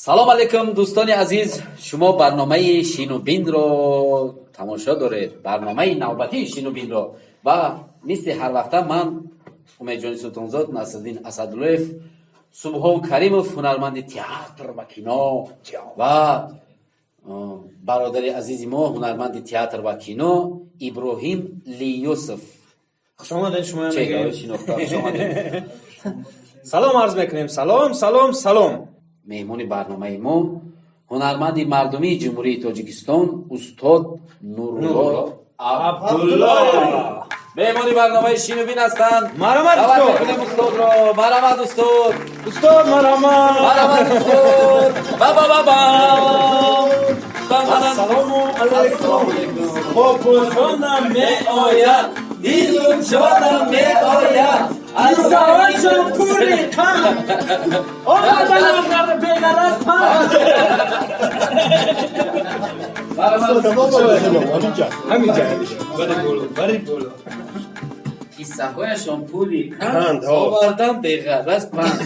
Салом алейкум, дӯстони азиз. Шумо барномаи Шинубинро тамошо доред, барномаи навбатии Шинубинро. Ва мисли ҳарвақта ман, Умедҷони Султонзод, Насриддин Асадуллоев, Субҳон Каримов, ҳунарманди театр ва кино, ва бародари азизи мо, ҳунарманди театр ва кино Иброҳим Лиюсов. Хуш омадед шумо. Чеҳраҳои шинохта, хуш омадед. Салом арз мекунем, салом, салом, салом. Меҳмони барномаи мо ҳунарманди мардумии Ҷумҳурии Тоҷикистон устод Нурулло Абдулло меҳмони барномаи Шинубин ҳастанд. Марҳамат, Даъват устод. мекунем устодро. Марҳамат, устод. Устод, марҳамат. Марҳамат, устод. Ба ба ба. Ассалому алайкум, бобоҷонам меояд. Дилу ҷонам меояд. Савашон пури қанд омаданам, беғараз панд. Марҳамат. Ҳаминҷа, бари боло, бари боло. Қиссаҳояшон пули қанд, қанд ҳо. овардан, беғараз панд.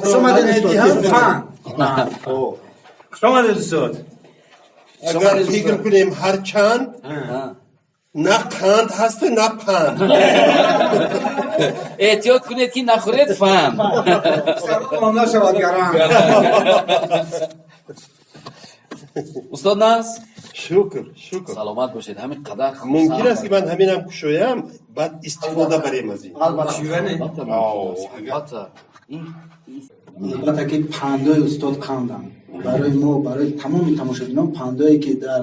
Хуш омадед, устод. Панд. Хуш омадед, устод. Агар фикр кунем, ҳарчанд на қанд ҳасту, на панд. Эҳтиёт кунед, ки нахӯред фанд. Салом нашавад гарам. Устод, нас? Шукр, шукр. Саломат бошед, ҳамин қадар. Мумкин аст, ки ман ҳаминам кушоям, баъд истифода барем аз ин. Албатта. Албатта. Албатта, ки пандои устод қандам барои мо, барои тамоми тамошобинон. Пандое ки дар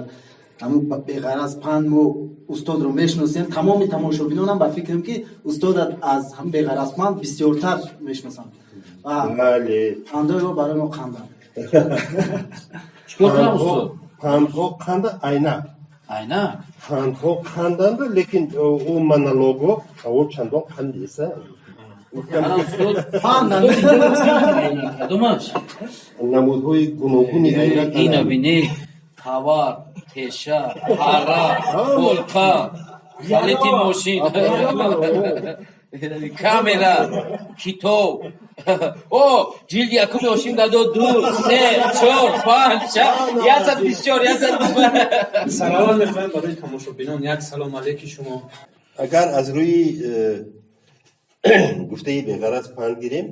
ҳамун беғараз панд мо устодро мешиносем, тамоми тамошобинонам ба фикрам, ки устод аз ҳам беғараз панд бисёртар мешиносанд ва Бале. пандои барои мо қандам. Чикор кунам, устод? Пандҳо қанда айна. Айна. Пандҳо қанданду, лекин ӯ монолого ав чандон қанд неста. Ана, устод. Пандам. Кадомаш? Намудҳои гуногуни айна. Ина бинед: тавар, теша, ҳара, болқа, калити мошин, камера, китоб. О, ҷилди якуми ошим дадо, ду, се, чор, панҷ, шаш, 124, 125. Салом мехоҳем барои тамошобинон, як салом алейки шумо. Агар аз рӯи гуфтаи беғараз панд гирем: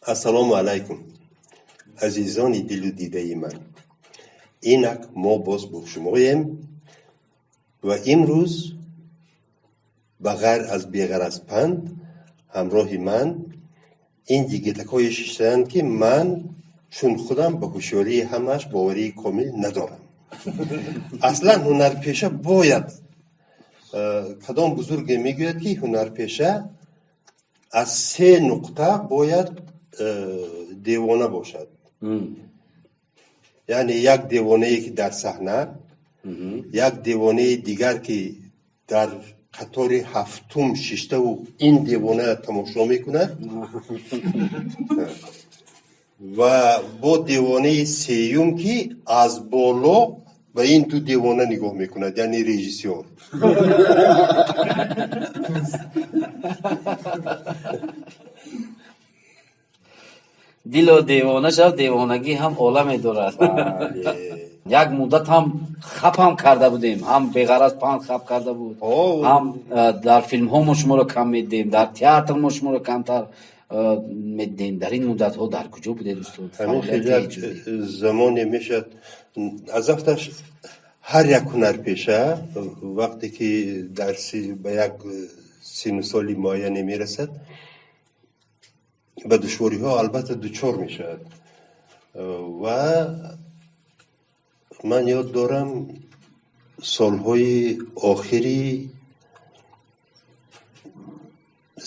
ассалому алайкум, азизони дилу дидаи ман. Инак мо боз бо шумоем ва имрӯз ба ғайр аз беғараз панд ҳамроҳи ман ин йигитакҳое шиштаанд, ки ман чун худам ба ҳушёрии ҳамааш боварии комил надорам. Аслан ҳунарпеша бояд кадом бузурге мегӯяд, ки ҳунарпеша аз се нуқта бояд девона бошад, яъне як девонае, ки дар саҳна, як девонаи дигар, ки дар қатори ҳафтум шиштаву ин девона тамошо мекунад, ва бо девонаи сеюм, ки аз боло ба ин ду девона нигоҳ мекунад, яъне режиссёр. Дило, девона шав, девонагӣ ҳам оламе дорад. Як муддат ҳам хапам карда будем, ҳам беғараз панд хап карда буд, ҳам дар филмҳо мо шуморо кам медидем, дар театр мо шуморо камтар медидем. Дар ин муддатҳо дар куҷо будед, устод? Ҳамин хеле як замоне мешавад, аз афташ ҳар як ҳунарпеша вақте ки дар ба як сину соли муайяне мерасад, ба душвориҳо албатта дучор мешавад. Ва ман ёд дорам, солҳои охири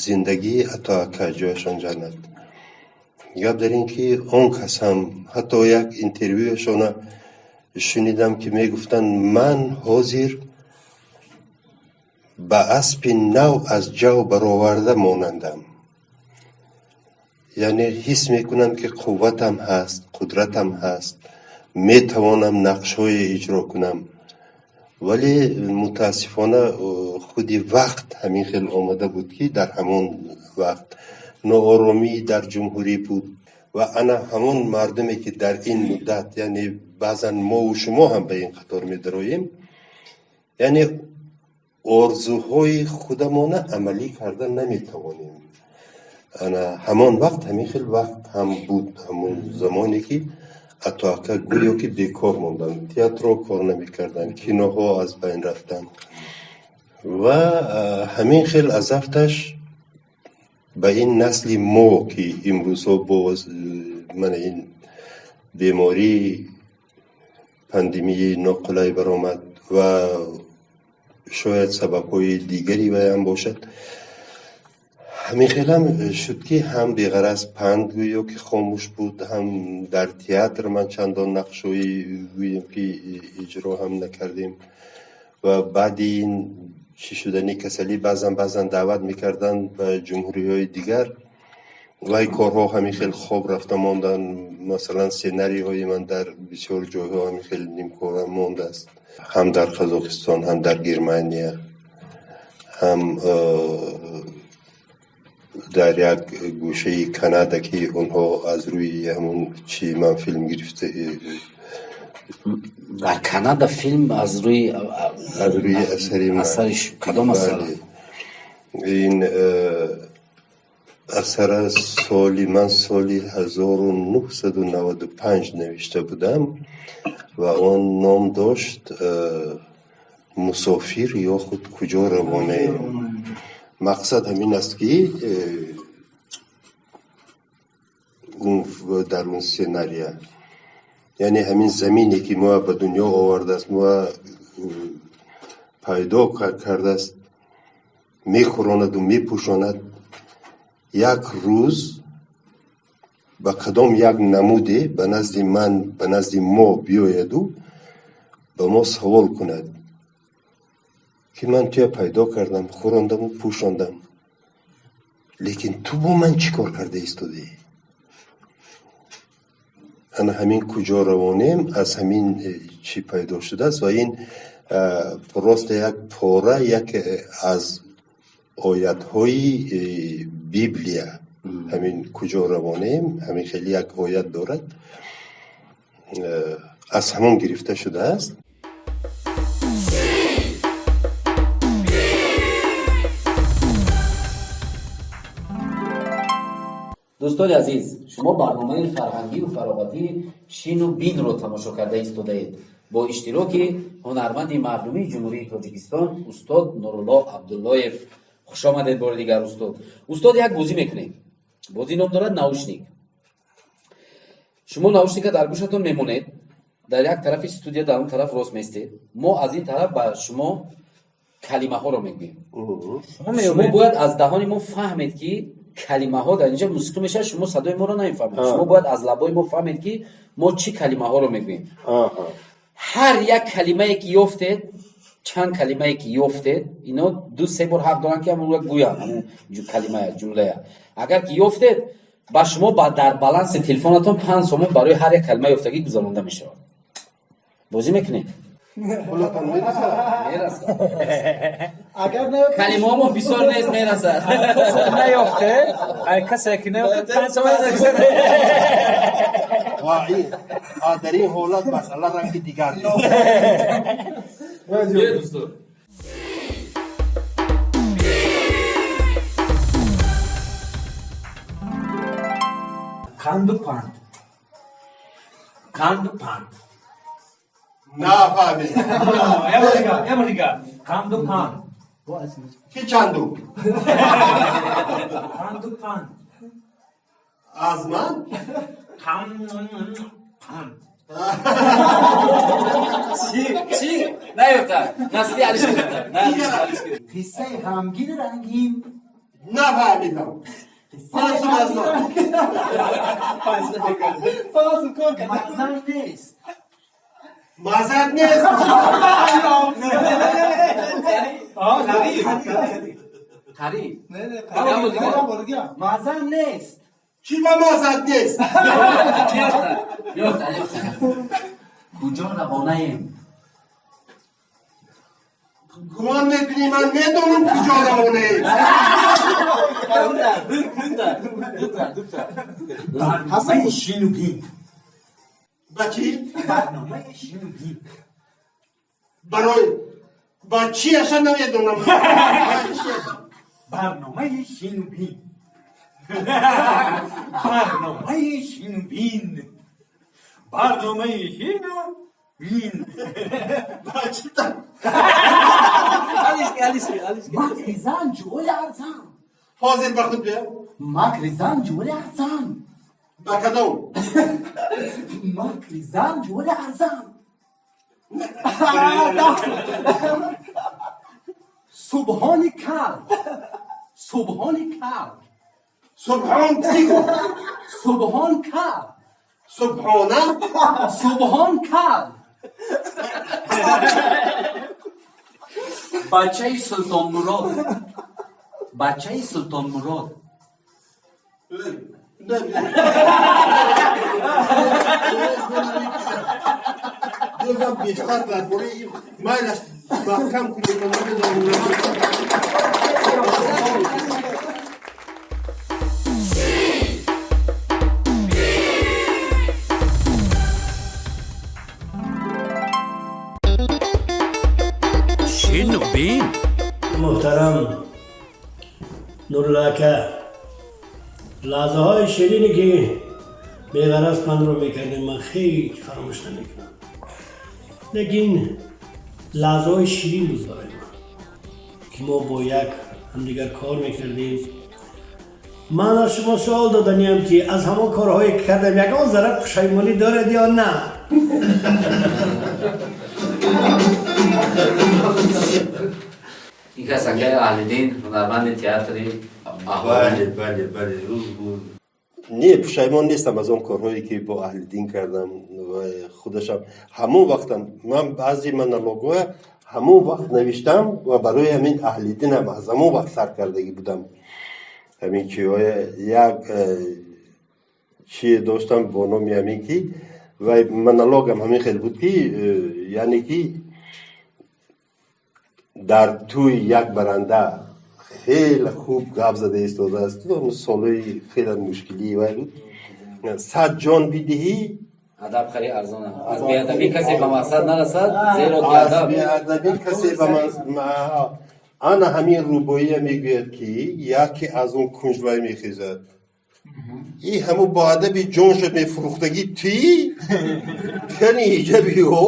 зиндагии Атоака, ҷояшон ҷаннат, гап дар ин ки он кас ҳам ҳатто як интервюяшона шунидам, ки мегуфтанд: ман ҳозир ба аспи нав аз ҷав бароварда монандам, яъне ҳис мекунам, ки қувватам ҳаст, қудратам ҳаст, метавонам нақшҳое иҷро кунам, вале мутаассифона худи вақт ҳамин хел омада буд, ки дар ҳамон вақт нооромӣ дар ҷумҳурӣ буд. Ва ана ҳамон мардуме, ки дар ин муддат, яъне баъзан мову шумо ҳам ба ин қатор медароем, яъне орзуҳои худамона амалӣ карда наметавонем. Ана ҳамон вақт ҳамин хел вақт ҳам буд, ҳамон замоне, ки Ато ака гӯё ки бекор монданд, театрҳо кор намекарданд, киноҳо аз байн рафтанд ва ҳамин хел азафташ ба ин насли мо, ки имрӯзҳо боз мана ин беморӣ, пандемияи ноқулай баромад ва шояд сабабҳои дигари вай ҳам бошад, ҳамин хелам шуд, ки ҳам беғараз панд гӯё ки хомӯш буд, ҳам дар театр ман чандон нақшҳои гӯем ки иҷро ҳам накардем. Ва баъди ин чӣ шудани касалӣ баъзан баъзан даъват мекарданд ба ҷумҳуриҳои дигар, вай корҳо ҳамин хел хоб рафта монданд. Масалан, сценарийҳои ман дар бисёр ҷойҳо ҳамин хел нимкора мондааст, ҳам дар Қазоқистон, ҳам дар Германия, ҳам дар як гӯшаи Канада, ки онҳо аз рӯи ҳамон чи ман филм гирифта. Дар Канада филм аз рӯи аз рӯи асари ман. Асари кадом асар? Бале. Ин асара соли ман соли 1995 навишта будам ва он ном дошт «Мусофир ё худ куҷо равонаем». Мақсад ҳамин аст, ки дар он сценария, яъне ҳамин замине, ки мо ба дунё овардааст, мо пайдо кардааст, мехӯронаду мепӯшонад, як рӯз ба кадом як намуде ба назди ман, ба назди мо биёяду ба мо савол кунад, ки ман туя пайдо кардам, хӯрондаму пӯшондам, лекин ту бо ман чӣ кор карда истодаӣ? Ана ҳамин «Куҷо равонем» аз ҳамин чӣ пайдо шудааст ва ин просто як пора, як аз оятҳои Библия. Ҳамин «Куҷо равонем» ҳамин хеле як оят дорад, аз ҳамон гирифта шудааст. Дӯстони азиз, шумо барномаи фарҳангию фароғатии «Шину бин»-ро тамошо карда истодаед бо иштироки ҳунарманди мардумии Ҷумҳурии Тоҷикистон устод Нурулло Абдуллоев. Хушомадед бори дигар, устод. Устод, як бозӣ мекунем. Бозӣ ном дорад «Наушник». Шумо наушника дар гӯшатон мемонед, дар як тарафи студия, дар он тараф рост меистед. Мо аз ин тараф ба шумо калимаҳоро мегӯем, шумо бояд аз даҳони мо фаҳмед, ки калимаҳо дар инҷа мусиқӣ мешавад, шумо садои моро намефаҳмед. Шумо бояд аз лабои мо фаҳмед, ки мо чӣ калимаҳоро мегӯем. Ҳар як калимае ки ёфтед, чанд калимае ки ёфтед, ино ду се бор ҳақ доранд, ки ҳамонро гӯянд, ҳамон калимая, ҷумлая. Агар ки ёфтед, ба шумо дар баланси телефонатон 5 сомон барои ҳар як калима ёфтагӣ гузаронда мешавад. Бозӣ мекунед? Пулатон мерасад? Мерасад. Агар наёфт? Калимаҳомо бисёр нест, мерасад. Наёфте, ай касе ки наёфте, 5 сомон. Дар ин ҳолат масъала ранги дигар. Биёед, устод. Қанду панд, қанду панд. Нафаҳмид. Як бор дигар: қанду панд. Ки чанду? Қанду панд. Аз ман? Қанд, панд. Чӣ, чӣ наёфта? Насли алиш гирифта. Қиссаи ғамгини рангин. Нафаҳмидам. 5 сум аз ман. 5 сум кор кард. Мазан нест. Мазат нест. Қариб. Не, не. Як бор дигар. Як бор дигар. Мазан нест. Чӣ ба мазат нест? Ёфта, ёфта, ёфта. «Куҷо равонаем»? Гумон мекунӣ, ман медонам, куҷо равонед? Барномаи шину бин. Ба чӣ? Барномаи шину бин. Барои ба чиаша намедонам. Барномаи шину бин. Барномаи шину бин. Барномаи шину бин. Ба чӣ та? Макри зан ҷуволи арзан. Ҳозир ба худ биям. Макри зан ҷуволи арзан. Ба кадом? Макри зан ҷуволи арзан. Субҳони кал. Субҳони кал. Субҳон чӣ гуфт? Субҳон кал. Субҳона. Субҳон кал. Бачаи Султонмурод. Бачаи Султонмурод. Дигар бештар дар бораи майлаш маҳкам кунед, намедонам. Шину бин. Муҳтарам Нурулло ака, лаҳзаҳои ширине ки беғараз пандро мекардем, ман хеле фаромӯш намекунам, лекин лаҳзаҳои ширин буд барои ман, ки мо бо як ҳамдигар кор мекардем. Ман аз шумо суол доданиям, ки аз ҳамон корҳое ки кардам, ягон зарра пушаймонӣ доред ё на? Ин кас акаи Аҳлиддин, ҳунарманди театри. Бале, не, пушаймон нестам аз он корҳое, ки бо Аҳлиддин кардам. Ва худашам ҳамон вақтам ман баъзе монологҳоя ҳамон вақт навиштам ва барои ҳамин Аҳлиддинам аз ҳамон вақт сар кардагӣ будам. Ҳамин чиҳоя як чие доштам бо номи ҳамин ки ва монологам ҳамин хел буд, ки яъне ки дар тӯи як баранда хеле хуб гап зада истодааст. Солҳои хеле мушкилӣ вай буд. 100 ҷон бидиҳӣ, адаб хари арзон. Аз беадабӣ касе ба мақсад нарасад, зеро ки аз адаб беадабӣ касе ба ана ҳамин рубоия мегӯяд, ки яке аз он кунҷ вай мехезад: и ҳамун бо адаби ҷон шуд мефурӯхтагӣ, ти кани иҷа биё,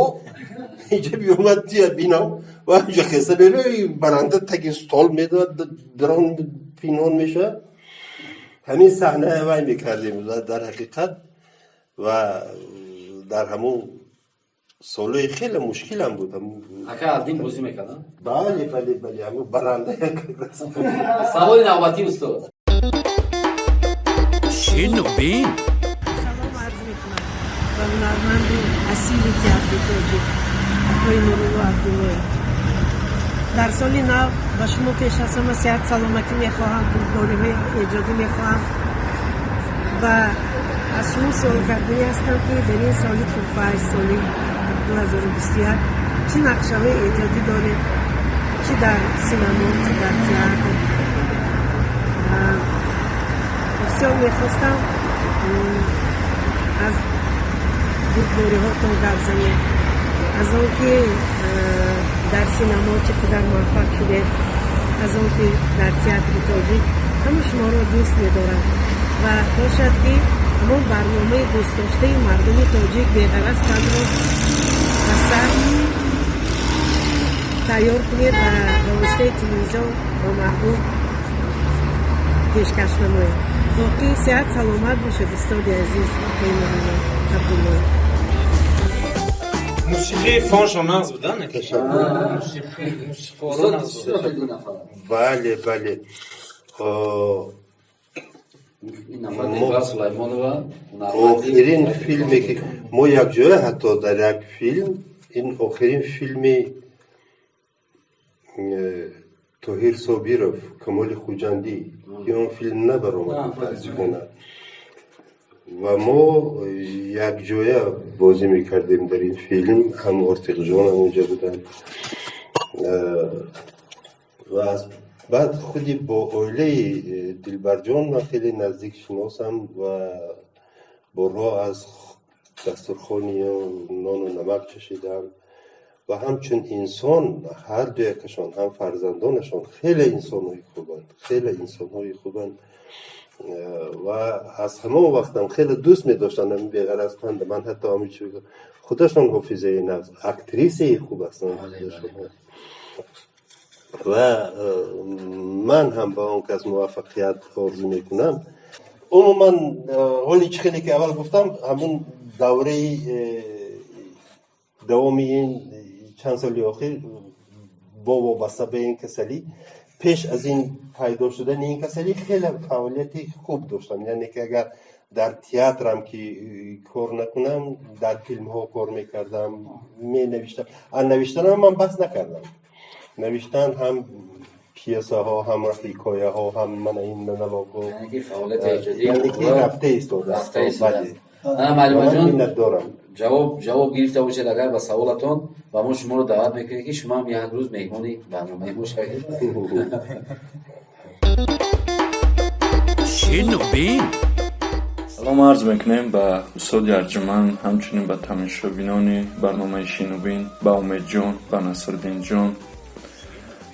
иҷа биё, ман тия бинам. Ва инҷа хеста меро, баранда таги стол медоад, дарон пинҳон мешавад. Ҳамин саҳна вай мекардем дар ҳақиқат ва дар ҳамун солҳои хеле мушкилам буд. Ака Аҳлиддин бозӣ мекард? Бале, ҳамун баранда. Саволи навбатӣ, устод. Шину бин. Салом арз мекунам ба ҳунарманди асили театри тоҷик, акои Нурулло Абдуллоев. Дар соли нав ба шумо пеш аз ҳама сеҳат, саломатӣ мехоҳам, бурдбориҳои эҷодӣ мехоҳам ва аз шумо суол карданӣ ҳастам, ки дар ин соли пурфайз, соли 2021, чӣ нақшаҳои эҷодӣ доред, чӣ дар синамо, чӣ дар театр? Бисёр мехостам аз бурдбориҳотон гап занем, аз он ки дар синамо чӣ қадар муваффақ шудед, аз он ки дар театри тоҷик ҳама шуморо дӯст медоранд ва бошад, ки ҳамон барномаи дӯстдоштаи мардуми тоҷик «Беғараз пандро» ба сар тайёр кунед ва ба воситаи телевизион ба мардум пешкаш намоед. Боқӣ сеҳат, саломат бошед, устоди азиз, акои Нурулло Абдуллоев. Мусиқии фоншон нағз буда, не? Ташаккур. Мусиқоро нағз буда. Бале. Ин нафар Дилбар Сулаймонова, ҳунарманди Охирин филме, ки мо якҷоя ҳатто дар як филм, ин охирин филми Тоҳир Собиров, «Камоли Хуҷандӣ», ки он филм набаромад, мутаассифона, ва мо якҷоя бозӣ мекардем дар ин филм. Ҳам Ортиқҷон ҳам онҷа буданд. Ва аз баъд худи бо оилаи Дилбарҷон ман хеле наздик шиносам ва борҳо аз дастурхони нону намак чашидам ва ҳамчун инсон ҳар дуякашон, ҳам фарзандонашон хеле инсонҳои хубанд, хеле инсонҳои хубанд. Ва аз ҳамон вақтам хеле дӯст медоштанд ҳамин «Беғараз панд». Ман ҳатто ҳамин чи худашон ҳофизаи нағз, актрисаи хуб ҳастанд ва ман ҳам ба он кас муваффақият орзу мекунам. Умуман, ҳоли чӣ хеле ки аввал гуфтам, ҳамун давраи давоми ин чанд соли охир бо вобаста ба ин касалӣ, пеш аз ин пайдо шудани ин касалӣ, хеле фаъолияти хуб доштам. Яъне ки агар дар театрам ки кор накунам, дар филмҳо кор мекардам, менавиштам. А навиштанам ман бас накардам. Навиштан, ҳам пьесаҳо, ҳам ҳикояҳо, ҳам мана ин монологҳо. Яъне ки фаъолияти эҷодӣ Яъне ки рафта истодааст. Рафта истодааст. Ана, Маълумаҷон, Миннатдорам. Ҷавоб гирифта бошед агар ба саволатон, ва мо шуморо даъват мекунем, ки шумо ҳам як рӯз меҳмони барномаи мо шавед. Шину бин. Салом арз мекунем ба устоди арҷуманд, ҳамчунин ба тамошобинони барномаи «Шинубин», ба Умедҷон, ба Насриддинҷон.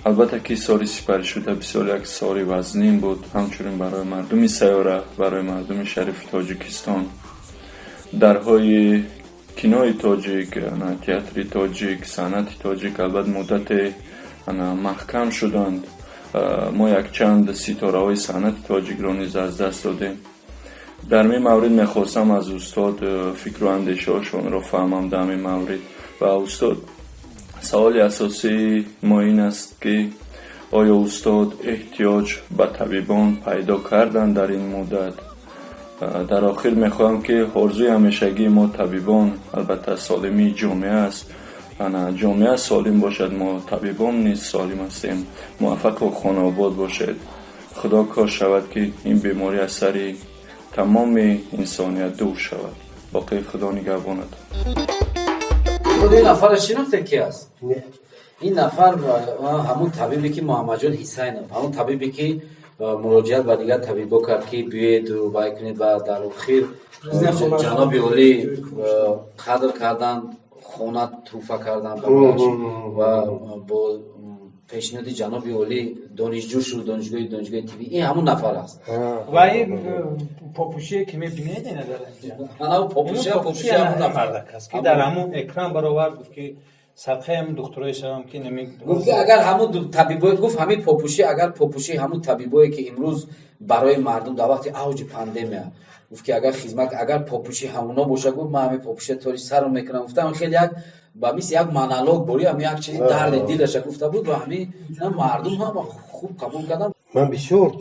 Албатта ки соли сипаришуда бисёр як соли вазнин буд, ҳамчунин барои мардуми сайёра, барои мардуми шарифи Тоҷикистон. Дарҳои кинои тоҷик, театри тоҷик, санъати тоҷик албатта муддате маҳкам шуданд. Мо якчанд ситораҳои санъати тоҷикро низ аз даст додем. Дар ҳамин маврид мехостам аз устод фикру андешаҳошонро фаҳмам дар ҳамин маврид. Ва устод, саволи асосии мо ин аст, ки оё устод эҳтиёҷ ба табибон пайдо карданд дар ин муддат? Дар охир мехоҳам, ки орзуи ҳамешагии мо табибон албатта солимии ҷомеа аст. Ана ҷомеа солим бошад, мо табибон низ солим ҳастем. Муваффақу хонаобод бошед. Худо кор шавад, ки ин беморӣ аз сари тамоми инсоният дур шавад. Боқӣ Худо нигаҳбонатон. Худ ин нафарро шинохтед, ки аст ин нафар? Ҳамун табибе ки Муҳаммадҷон Ҳисайнов, ҳамун табибе ки муроҷиат ба дигар табибо кард, ки биёеду вай кунед, ва дар охир ҷаноби олӣ қадр карданд, хона тӯҳфа карданд ва бо пешниҳоди ҷаноби олӣ донишҷӯ шуд донишгоҳи тиббӣ. Ин ҳамун нафар аст. Ва ин попушие ки мебинед ина дар инҷа, попуши ҳамун нафар аст, ки дар ҳамун экран баровард, гуфт, ки садқаи ҳамун духтурои шавам, ки нами Гуфт, ки агар ҳамун табибое, гуфт, ҳамин попуши, агар попуши ҳамун табибое, ки имрӯз барои мардум дар вақти авҷи пандемия, гуфт, ки агар хизмат, агар попуши ҳамуно боша, гуфт, ман ҳамин попушия тори сарм мекунам. Гуфтам, хеле як ба мисли як монолог бори ҳам як чизи дарди дилаша гуфта буд ва ҳамин мардум ҳам хуб қабул карданд. Ман бисёр,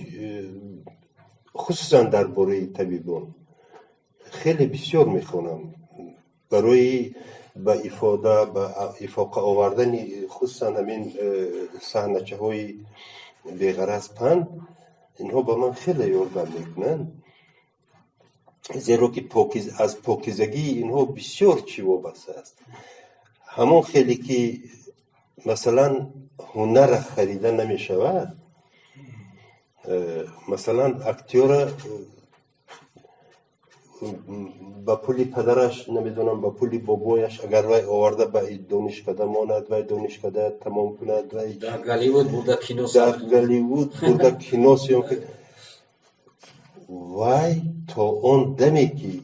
хусусан дар бораи табибон, хеле бисёр мехонам барои ба ифода, ба ифоқа овардани, хусусан ҳамин саҳначаҳои «Беғараз панд». Инҳо ба ман хеле ёрдам мекунанд, зеро ки аз покизагии инҳо бисёр чӣ вобаста аст. Ҳамон хеле ки, масалан, ҳунарра харида намешавад, масалан, актёра ба пули падараш, намедонам, ба пули бобояш, агар вай оварда ба донишкада монад, вай донишкада тамом кунад, вай Дар Голливуд бурда кино дар Голливуд бурда кино съёмка, вай то он даме ки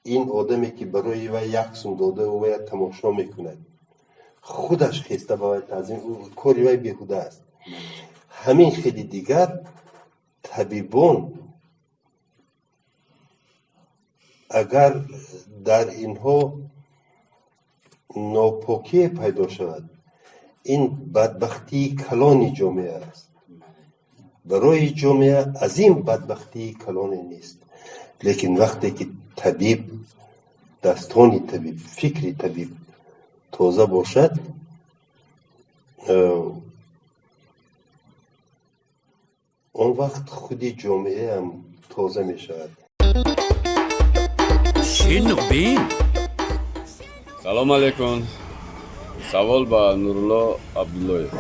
ин одаме ки барои вай як сум дода, вая тамошо мекунад, худаш хеста ба вай таъзим, кори вай беҳуда аст. Ҳамин хели дигар табибон, агар дар инҳо нопокие пайдо шавад, ин бадбахтии калони ҷомеа аст. Барои ҷомеа аз ин бадбахтии калоне нест. Лекин вақте ки табиб, дастони табиб, фикри табиб тоза бошад, он вақт худи ҷомеаам тоза мешавад. Шину бин. Салом алейкум. Савол ба Нурулло Абдуллоев: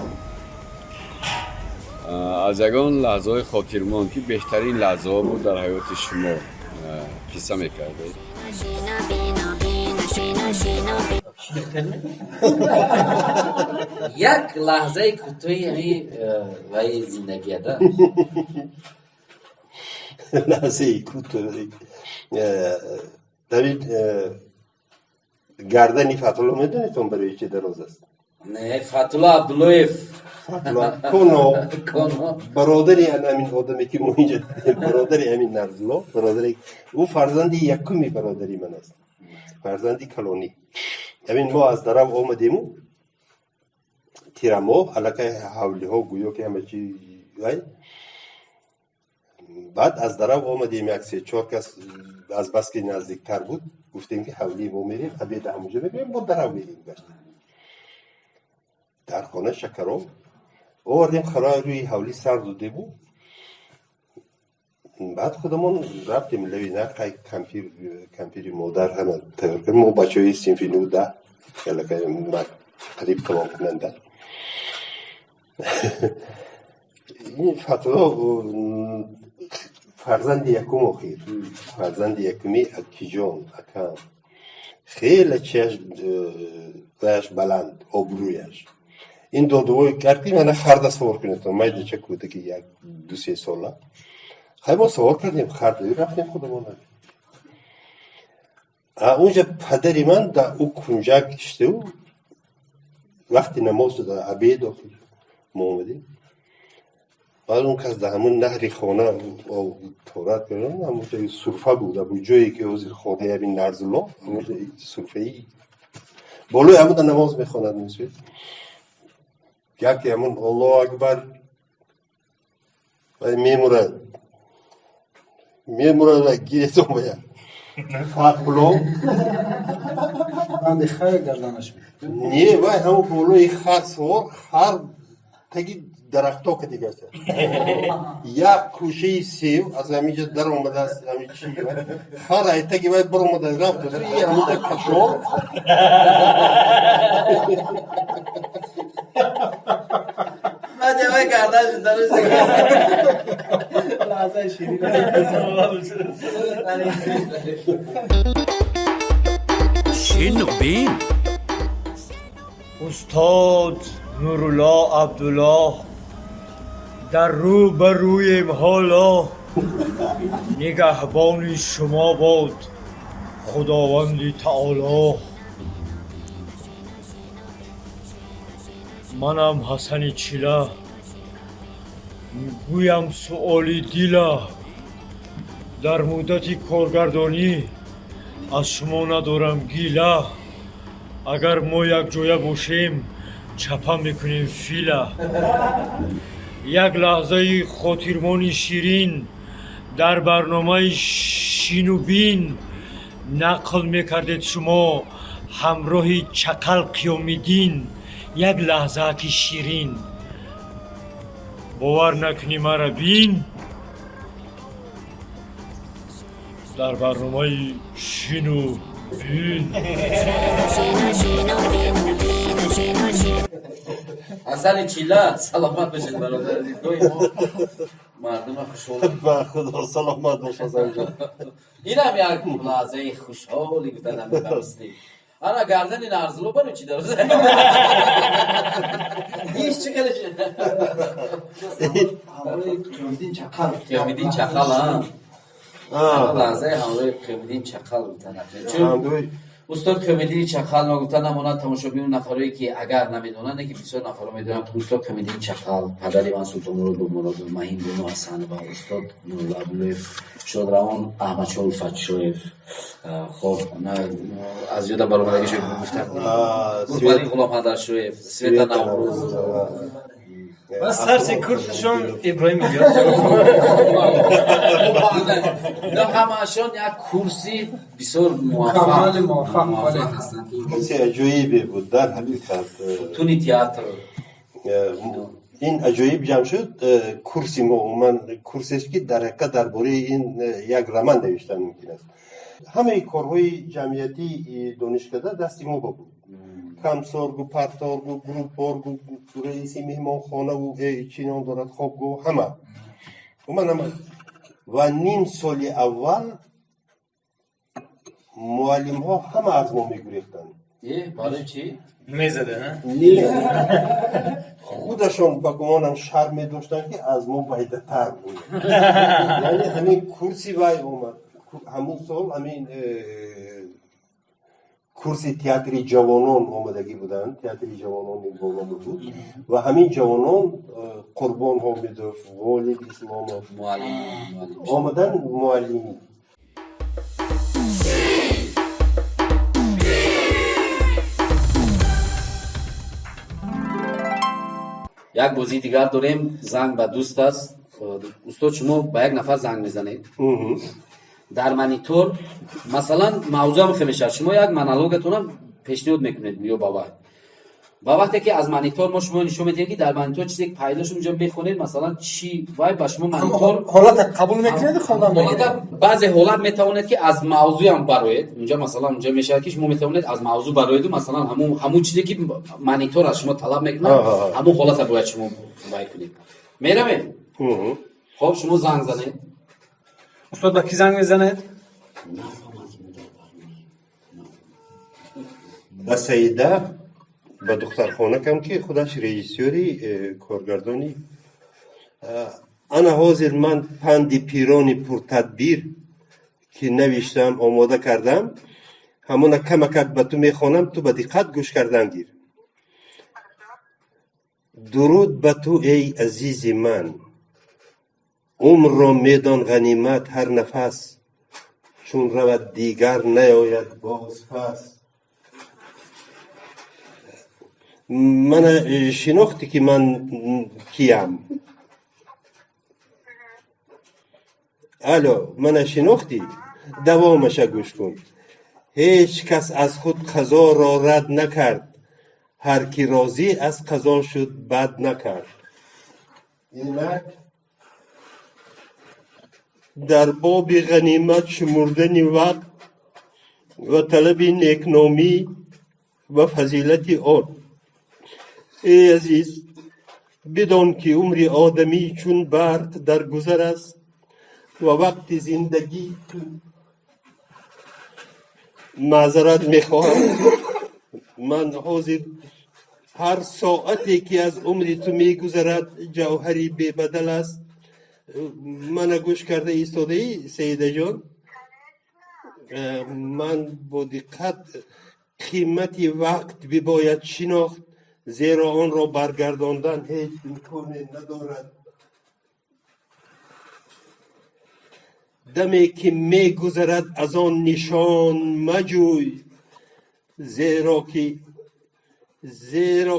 аз ягон лаҳзаҳои хотирмон, ки беҳтарин лаҳзаҳо буд дар ҳаёти шумо, қисса мекардед? Як лаҳзаи кӯтоҳи ҳами ваи зиндагияда. Лаҳзаи кӯтоҳ дар гардани Фатулло, медонед, он барои чи дароз аст? Не, Фатулло Абдуллоев. Коно, бародари ҳамин одаме, ки мо инҷа дидем, бародари ҳамин Нарзулло, бародари ӯ, фарзанди якуми бародари ман аст, фарзанди калонӣ. Ҳамин мо аз дарав омадему, тирамоҳ, аллакай ҳавлиҳо гӯё ки ҳама чи вай. Баъд аз дарав омадем, як се чор кас, азбаски наздиктар буд, гуфтем, ки ҳавлии мо мерем, обеда ҳамонҷо мебием, бо дарав мерем. Гаштем, дар хона шакароб овардем, хара рӯи ҳавлӣ сар додему, баъд худамон рафтем лави нархай, кампир, кампири модар ҳама тайёр кардем. Мо бачаҳои синфи ну, 10, аллакай қариб тамомкунанда. Ин Фатулло фарзанди якум, охир фарзанди якуми акиҷон, акам, хеле чиаш ваяш баланд, обрӯяш. Ин додувой кард, ки мана харда савор кунед, майдача кӯдаки як ду се сола. Хай, мо савор кардем харда, рафтем худамон. Унҷа падари ман дар ӯ кунҷак иштаву, вақти намоз дар обед, охир мо омадем. Баъд он кас дар ҳамун наҳри хона торат кардам, ҳамунҷа сурфа буда бу, ҷое ки ҳозир хонаи ҳамин Нарзулло, ҳамунҷа сурфаи болои ҳамуда намоз мехонад. Мусвид яке ҳамун Аллоҳу акбар, мемурад, мемурад ва гирет омая Фатҳулло. Банди хар гарданаш. Не, вай ҳамун болои хар савор, хар таги дарахто кати гашта, як кӯшаи сев аз ҳаминҷа даромадааст, ҳамин чи хар ай таги вай баромада рафт, и ҳамунҷа кашол. Баъд вай гарданаш дароз. Лаҳзаи ширин. Шину бин. Устод Нурулло Абдуллоҳ, дар рӯ ба рӯем ҳоло, нигаҳбони шумо бод Худованди таоло. Манам Ҳасани Чила, гӯям суоли дила: дар муддати коргардонӣ аз шумо надорам гила. Агар мо якҷоя бошем, чапа мекунем фила. Як лаҳзаи хотирмони ширин дар барномаи Шину бин нақл мекардед шумо ҳамроҳи Чақал Қиёмиддин, як лаҳзааки ширин. Бовар накунӣ, мара бин дар барномаи Шину бин. Ҳасани Чила, саломат бошед, бародар. Доимо мардума хушҳол. Ба Худо, саломат бош, Ҳасанҷон. Инам як лаҳзаи хушҳолӣ гуфтанам мисли ана гардани Нарзулло барои чи дароз? Иш чӣ хеле Ҳамроҳи Қиёмиддин Чақал. Қиёмиддин Чақал, а лаҳзаи ҳамроҳи Қиёмиддин Чақал гуфтанам, чун устод Қиёмиддини Чақал ногуфта намонад, тамошобину нафарое ки агар намедонанд, ки бисёр нафаро медонанд, устод Қиёмиддини Чақал, падари ман Султонмурод Бобомуродов, Маҳин Бону Ҳасанова, устод Нурулло Абдуллоев, шодравон Аҳмадшоҳ Улфатшоев, хоб, аз ёдам баромадагишо гуфтам, Гурбали Ғуломҳадаршоев, Света Наврӯз. Ва сарси курсашон Иброҳим Илёс. Ҳамаашон як курси бисёр муваффақ ҳастанд. Курси аҷоибе буд дар ҳақиқат. Туни театр. Ин аҷоиб ҷамъ шуд курси мо, умуман курсест, ки дар ҳақиқат дар бораи ин як роман навиштан мумкин аст. Ҳамаи корҳои ҷамъиятии донишкада дасти мо буд. Комсоргу, парторгу, группоргу, раиси меҳмонхонаву чӣ ном дорад, хобгоҳ, ҳама ман ҳама. Ва ним соли аввал муаллимҳо ҳама аз мо мегурехтанд. Барои чӣ? Мезада? Не, худашон ба гумонам шарм медоштанд, ки аз мо байдатар буд. Яъне ҳамин курси вай омад, ҳамун сол ҳамин курси театри ҷавонон омадагӣ буданд, театри ҷавонони боло буд ва ҳамин ҷавонон Қурбон Ҳомидов, Ғолиб Исломов омаданд муаллимӣ. Як бозии дигар дорем, занг ба дӯст аст. Устод, шумо ба як нафар занг мезанед, дар монитор масалан мавзӯам хел мешавад, шумо як монологатонам пешниҳод мекунед ё ба вай, ва вақте ки аз монитор мо шумо нишон медиҳем, ки дар монитор чизе пайдо шуд, унҷо мехонед, масалан чи вай ба шумо монитор ҳолата қабул мекунед, хондан. Баъзе ҳолат метавонед, ки аз мавзӯям бароед. Унҷа масалан унҷа мешавад, ки шумо метавонед аз мавзӯъ бароеду масалан ҳамун чизе ки монитор аз шумо талаб мекунад, ҳамун ҳолата бояд шумо вай кунед. Меравем. Хоб, шумо занг занед. Устод, ба кӣ занг мезанед? Ба Саида, ба духтархонакам, ки худаш режиссёри коргардони. Ана ҳозир ман панди пирони пуртадбир, ки навиштам, омода кардам, ҳамона камакак ба ту мехонам, ту ба диққат гӯш кардан гир. Дуруд ба ту, эй азизи ман, умрро медон ғанимат ҳар нафас, чун равад, дигар наояд боз. Пас мана шинохтӣ, ки ман киям? Алло, мана шинохтӣ? Давомаша гӯш кун. Ҳеҷ кас аз худ қазоро рад накард, ҳар ки розӣ аз қазо шуд, бад накард. Инак, дар боби ғанимат шумурдани вақт ва талаби некномӣ ва фазилати он. Эй азиз, бидон, ки умри одамӣ чун барқ дар гузар аст ва вақти зиндагӣ. Маъзарат мехоҳам, ман ҳозир. Ҳар соате ки аз умри ту мегузарад, ҷавҳари бебадал аст. Мана гӯш карда истодаӣ, Саидаҷон? Ман бо диққат. Қимати вақт бибояд шинохт, зеро онро баргардондан ҳеҷ имконе надорад. Даме ки мегузарад, аз он нишон маҷӯй, зеро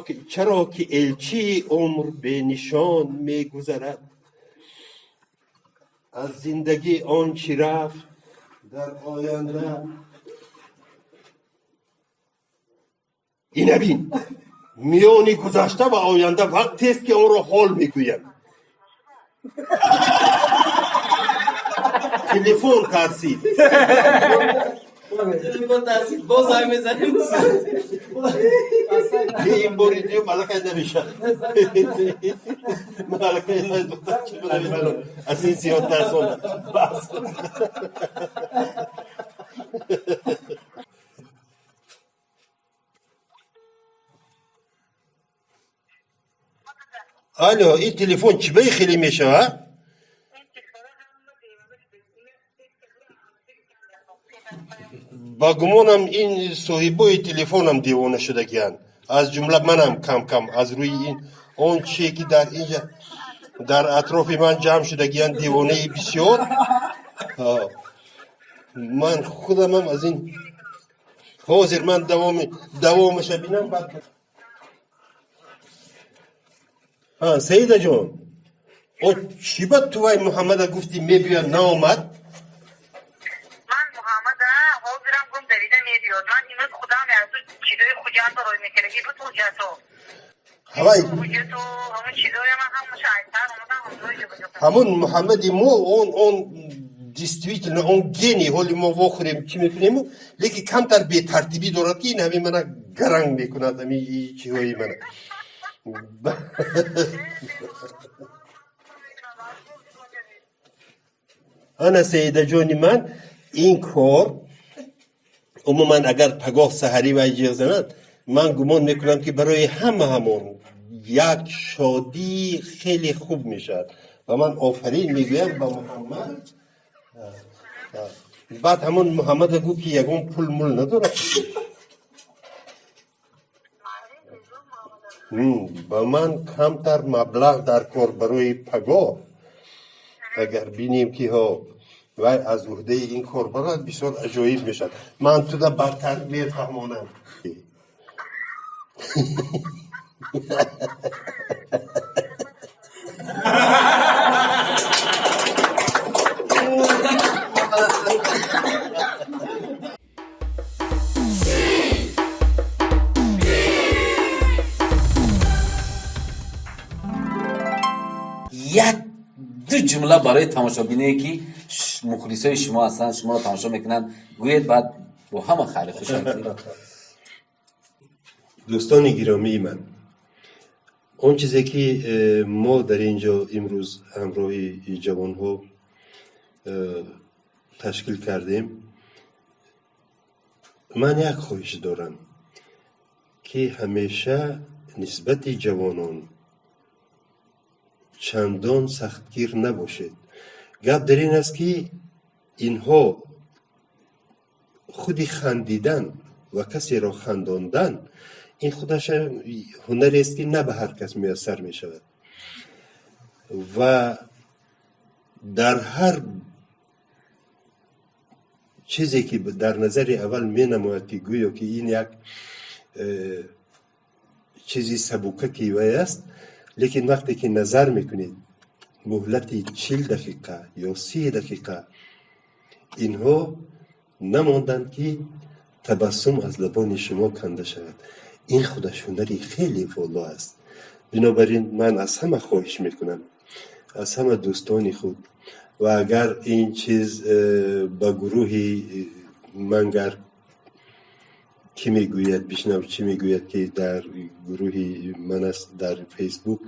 ки чаро ки элчии умр бенишон мегузарад. Аз зиндагӣ он чӣ рафт, дар оянда. Ина бин, миёни гузашта ва оянда вақтест, ки онро ҳол мегӯям. Телефон тарсид. Телефон тарсид, боз занг мезанем. Ин бори дуюм аллакай намешавад. Ман аллакай духтарча намедонам, аз ин зиёд тарсонад. Бас. Алло, ин телефон чӣ баи хеле мешавад? Ба гумонам, ин соҳибои телефонам девона шудагианд, аз ҷумла манам кам кам аз рӯи ин он чие, ки дар инҷа дар атрофи ман ҷамъ шудагианд, девонаи бисёр. Ман худамам аз ин ҳозир ман давомаша бинам, баъд. Саидаҷон, о, чӣ ба ту вай Муҳаммада гуфтӣ, мебиёд, наомад? Ман Муҳаммада ҳозирам гум, давида мебиёд. Ман имрӯз худам аз чизои Хуҷанд барой мекардаги буд, ҳуҷҷато. Ҳавай. Ҳуҷҷату ҳамун чизоя ман ҳамаша айтар омадам, ҳамроҳи ҷобаҷо. Ҳамун Муҳаммади мо, он действительно он гений. Ҳоли мо вохӯрем, чӣ мекунему, лекин камтар бетартибӣ дорад, ки ин ҳамин мана Гаранг мекунад ами чиҳои мана. Ана, Саидаҷони ман, ин кор умуман агар пагоҳ саҳарӣ вай ҷиғ занад, ман гумон мекунам, ки барои ҳама ҳамон як шодии хеле хуб мешавад ва ман офарин мегӯям ба Муҳаммад. Баъд ҳамон Муҳаммада гӯ, ки ягон пул мул надорад, ба ман камтар маблағ дар кор барои пагоҳ. Агар бинем, ки ҳо вай аз уҳдаи ин кор барояд, бисёр аҷоиб мешавад. Ман туда бадтар мефаҳмонам. Як ду ҷумла барои тамошобиное, ки мухлисои шумо ҳастанд, шуморо тамошо мекунанд, гӯед, баъд бо ҳама хайри хуш мекунед. Дӯстони гиромии ман, он чизе ки мо дар ин ҷо имрӯз ҳамроҳи ҷавонҳо ташкил кардем, ман як хоҳиш дорам, ки ҳамеша нисбати ҷавонон чандон сахтгир набошед. Гап дар ин аст, ки инҳо худи хандидан ва касеро хандондан, ин худаш ҳунарест, ки на ба ҳар кас муяссар мешавад. Ва дар ҳар чизе ки дар назари аввал менамояд, ки гӯё ки ин як чизи сабукаки вай аст, лекин вақте ки назар мекунед, муҳлати 40 дақиқа ё 30 дақиқа инҳо намонданд, ки табассум аз лабони шумо канда шавад, ин худаш ҳунари хеле воло аст. Бинобар ин ман аз ҳама хоҳиш мекунам, аз ҳама дӯстони худ, ва агар ин чиз ба гурӯҳи мангар кӣ мегӯяд, бишнав, чӣ мегӯяд, ки дар гурӯҳи ман аст дар Фейсбук,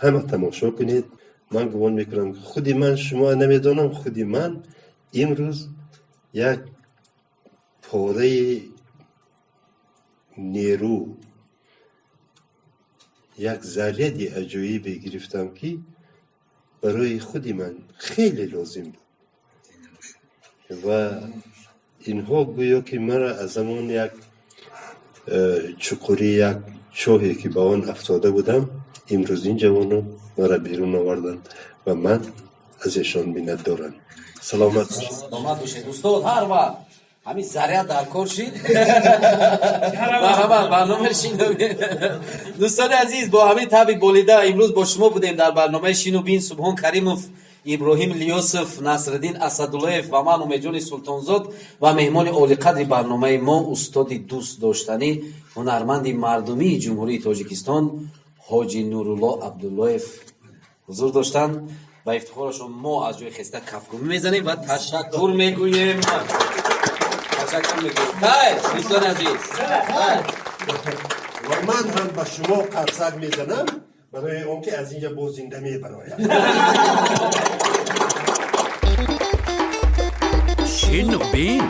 ҳама тамошо кунед. Ман гумон мекунам, худи ман, шумо намедонам, худи ман имрӯз як пораи нерӯ, як заряди аҷоибе гирифтам, ки барои худи ман хеле лозим буд. Ва инҳо гӯё ки маро аз замон як чуқурӣ, як чоҳе ки ба он афтода будам, имрӯз ин ҷавонон маро берун оварданд ва ман аз эшон миннатдорам. Саломат бошед. Саломат бошед, устод. Ҳар вақт ҳамин заряд дар кор шид, марҳамат, барномаи Шину бин. Дӯстони азиз, бо ҳамин таби болида имрӯз бо шумо будем дар барномаи Шину бин. Субҳон Каримов, Иброҳим Лиёсов, Насриддин Асадуллоев ва ман, Умедҷони Султонзод, ва меҳмони олиқадри барномаи мо, устоди дӯст доштанӣ, ҳунарманди мардумии Ҷумҳурии Тоҷикистон, Ҳоҷи Нурулло Абдуллоев ҳузур доштанд. Ба ифтихорашон мо аз ҷои хеста кафкӯбӣ мезанем ва ташаккур мегӯем, ташаккур мегӯем. Хайр, дӯстони азиз, хайр. Ва ман ҳам ба шумо қарсак мезанам барои он ки аз инҷа боз зинда мебароям. Шину бин.